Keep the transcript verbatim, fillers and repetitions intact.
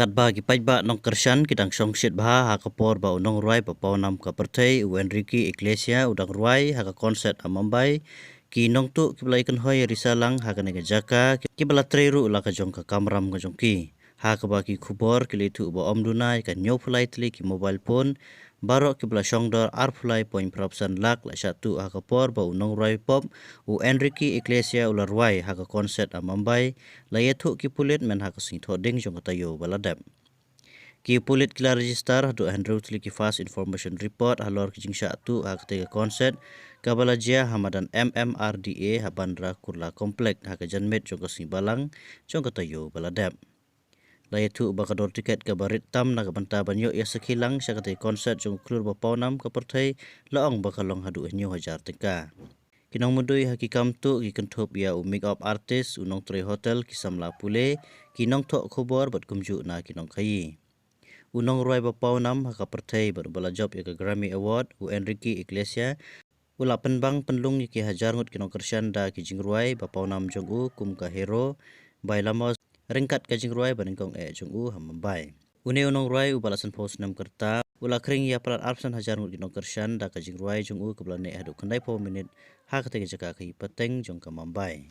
Katba ki paidbah nongkyrshan ki dang shongshit bha ha ka por ba u nongrwai ba pawnam ka pyrthei u Enrique Iglesias u dang rwai ha ka concert ha Mumbai, ki nongtuh kiba la ïakynhoi ïa risa lang ha kane ka jaka, kiba la trei ruh la ka jong ka kamram ka jong ki. Ha kaba ki khubor ki la ïathuh ba ym duna ïa ka hynñiewphew lai tylli ki mobile phone, baroh kiba la shongdor arphew lai point phra san lak la shah tuh ha ka por ba u nongrwai pop u Enrique Iglesias u la rwai ha ka concert ha Mumbai, la ïathuh ki pulit mynha ka sngi Thohdieng jong ka taïew ba la dep. Ki pulit ki la register haduh hynriew tylli ki false information report halor ki jingshah tuh ha katei ka concert kaba la jia ha madan M M R D A ha Bandra Kurla Complex ha ka janmiet jong ka sngi Balang jong ka taïew ba la dep. La ïathuh ba ka dor tiket kaba rit tam na ka bynta ban ïoh ïasakhi lang sha katei ka concert jong u khlur ba pawnam ka pyrthei la ong ba ka long haduh hynñiew hajar tyngka. Ki nongmudui ha ki kam tuh ki kynthup ïa u make-up artist, u nongtrei hotel, ki samla pule, ki nongthoh khubor bad kumjuh na ki nongkhaïi. U nongrwai ba pawnam ha ka pyrthei bad uba la jop ïa ka Grammy Award, u Enrique Iglesias, u la pynbang pynlung ïa ki hajar ngut ki nongkyrshan da ki jingrwai ba pawnam jong u kum ka Hero, Bailamos, ryngkat ka jingrwai ba nyngkong eh jong u ha Mumbai. Une u nongrwai uba la sanphew snem ka rta u la khring ïa palat arphew san hajar ngut ki nongkyrshan da ka jingrwai jong u kaba la neh haduh khyndaiphew minit ha katei ka jaka khaïi pateng jong ka Mumbai.